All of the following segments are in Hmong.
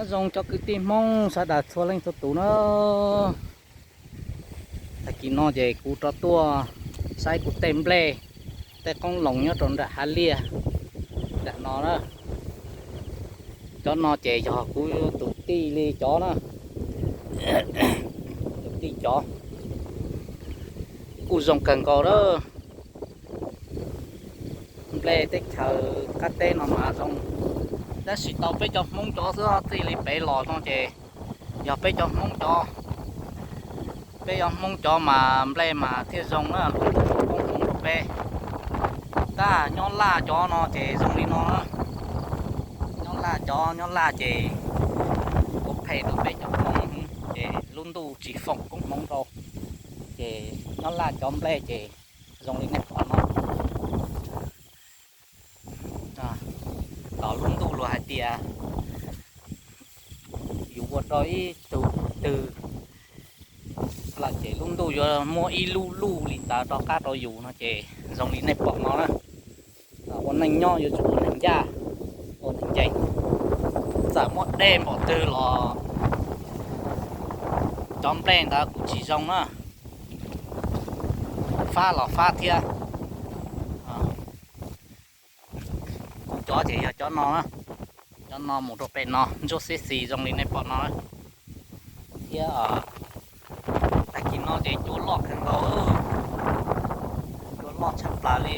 Zoo cov kwv tij Hmoob sawv daws txhua leej txhua tus na. Tag kis no ces kuv rov tuaj saib kuv tej nplej, tej qoob loo nyob rau nram hav liaj nram no na. Cov no ces yog kuv tus tij li cov na, tus tij cov kuj zoo kawg nkaus na. Nplej teb chaws qab teb no mas zoo, tab sis tau peb cov Hmoob cov xwb txij li pem los no ces yog peb cov Hmoob cov, peb cov Hmoob cov mas nplej mas thiaj zoo na, luag thiaj foom koob hmoov rau peb. Tab nyob Laj cov no ces zoo li no, nyob Laj cov, nyob Laj ces ua phem rau peb cov Hmoob ces lub ntuj tsis foom koob hmoov rau, ces nyob Laj cov nplej ces zoo li nej pom no. Tom lub ntuj luag hais tias yus ua rau ib tug twg lawm ces lub ntuj yuav muab ib lub luj li ntawd rov qab rau yus no ces zoo li nej pom no na. Ua neej nyob yuav tsum ua neeg ncaj, ua neeg ncees, txawm muaj dej npaum twg los cov nplej ntawd kuj tsis zoo na, fab los fab thiab. Kuv cov ces yog cov no, cov no mus rau pem no ntsuab xib xis zoo li nej pom no thiab. Tag kis no ces cua loj kawg nkaus, cua loj tshaj plaws li,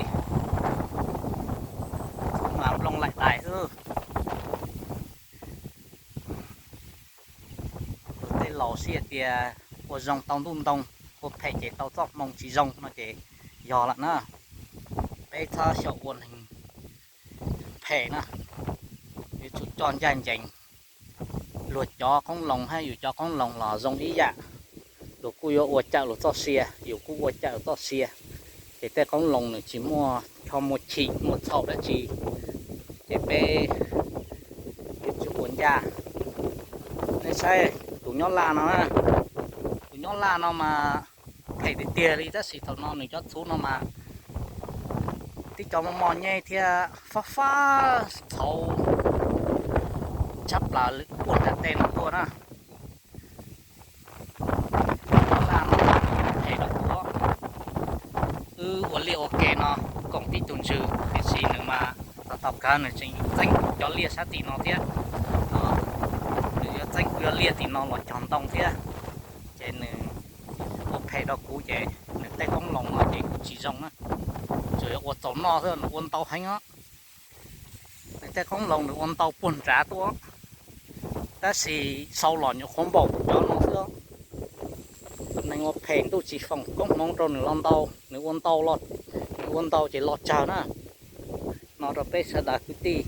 mas nplooj laim dais xwb. Luag tej laus sib hais tias ua zoo tau ntuj ntoo, ua phem ces tau txoj hmoo tsis zoo no ces yog lawm na. Peb txhob xyaum ua neeg phem na, yuav tsum coj ncaj ncees. Luag cov qoob loo hab yus cov qoob loo los zoo ib yam, luag kuj yuav ua cawm luag txoj sia, yus kuj ua cawm txoj sia, ces tej qoob loo nws tsis muaj choj muaj chim muaj txhaum dab tsi, ces peb yuav tsum ua ncaj. Nej saib tus nyob Laj no, tus nyob Laj no mas phem tiag tiag li, tab sis thaum no nws cov txhuv no mas tib co mos mos nyeb thiab fab fab txhauv tshaj plaws li puag nram tej no tuaj na. Nyob Laj no phem rau kuv, wb ua liaj ua ke no koom tib tug ntswg, tiam sis nws mas thaum kawg nws tseem txeeb kuv cov liaj sab tim no thiab, nws yuav txeeb kuv cov liaj tim no los cog ntoo thiab, ces nws ua phem rau kuv ces nws tej qoob loo no ces kuj tsis zoo na. Tsuas yog ua txaus noj xwb, nws ua ntau heev os. Nws tej qoob loo nws ua ntau puag nrad tuaj, tab sis sau los nyuam qhuav npaum kuv cov no xwb. Tus neeg ua phem ntuj tsis foom koob hmoov rau nws los ntau, nws ua ntau, nws ua ntau ces los tsawg na. No rau peb sawv daws kwv tij.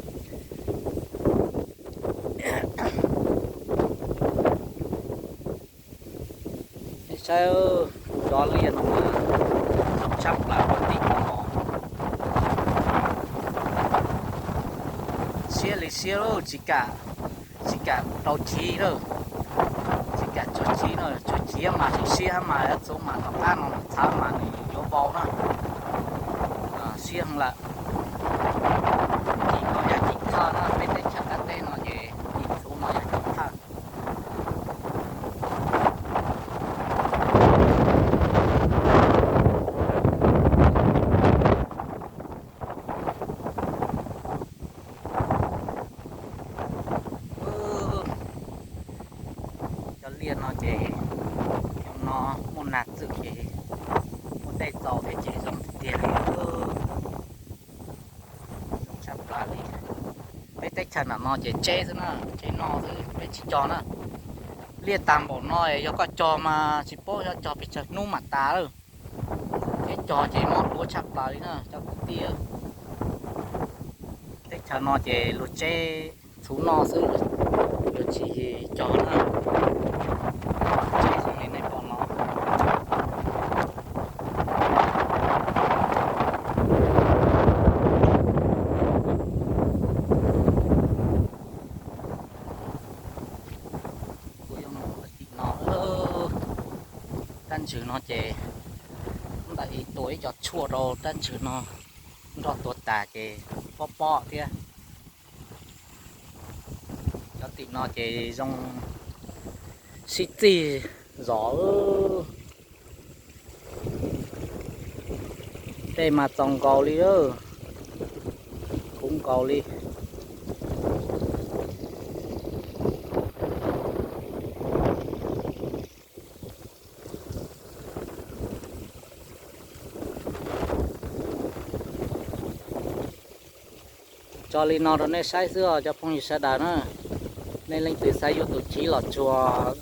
Nej saib, cov liaj no mas zoo tshaj plaws ua tim no, siab li siab, tsis kam, tsis kam rau chiv lawm, tsis kam tsuag chiv na, tsuag chiv mas siab mas yuav txuv mas tom qab no txhav mas nws yuav vau na. Siab heev lawm. Cim no yog cim thawj na, peb teb chaws qab teb no ces cim txhuv no yog cim thawj. Cov liaj no ces no muaj nag txwm ces muaj dej txaus thiab ces zoo tiag tiag li. Zoo tshaj plaws li. Peb teb chaws ntawm no ces tseb xwb na, tseb no xwb peb tsis cog na. Liaj tag npaum no yog koj cog mas tsis paub xyov cog pes tsawg hnub mam tas lawm. Tseb cog ces mob duav tshaj plaws li na cov kwv tij. Teb chaws no ces luag tseb txhuv noj xwb, luag tsis cog na. Tseb zoo li nej pom no. Kuv yuav mus tim no, rab ntswg no ces ntawm ib tua ib co tshuaj rau rab ntswg no nrog tua tas ces pob pob thiab. Cov Tim no ces zoo sib txig zos. Dej mas txaus nkaus li, khuv nkaus li. Tso li no rau nej saib xwb os cov phooj ywg sawv daws na. Nej leej twg xav yuav tus chiv los tsuag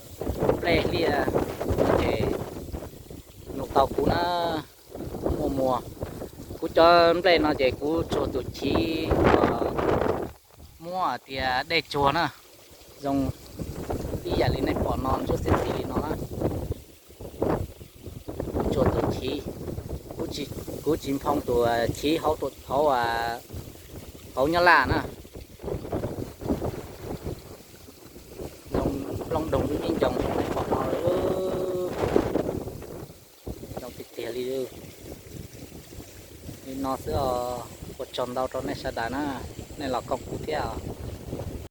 nplej liaj no ces nug tau kuv na. Muaj muag, kuv cov nplej no ces kuv tsuag tus chiv uas muab hais tias dej tsuag na, zoo ib yam li nej pom no ntsuab xiab xis li no na. Kuv tsuag tus chiv, kuv tsis nphoo tus chiv hauv, hauv Nyab Laj na. Zoo nplooj doog lub nib ncoos zoo nej pom no, zoo tiag tiag li. Li no xwb os, ua tsaug ntau rau nej sawv daws na, nej los koom kuv thiab os.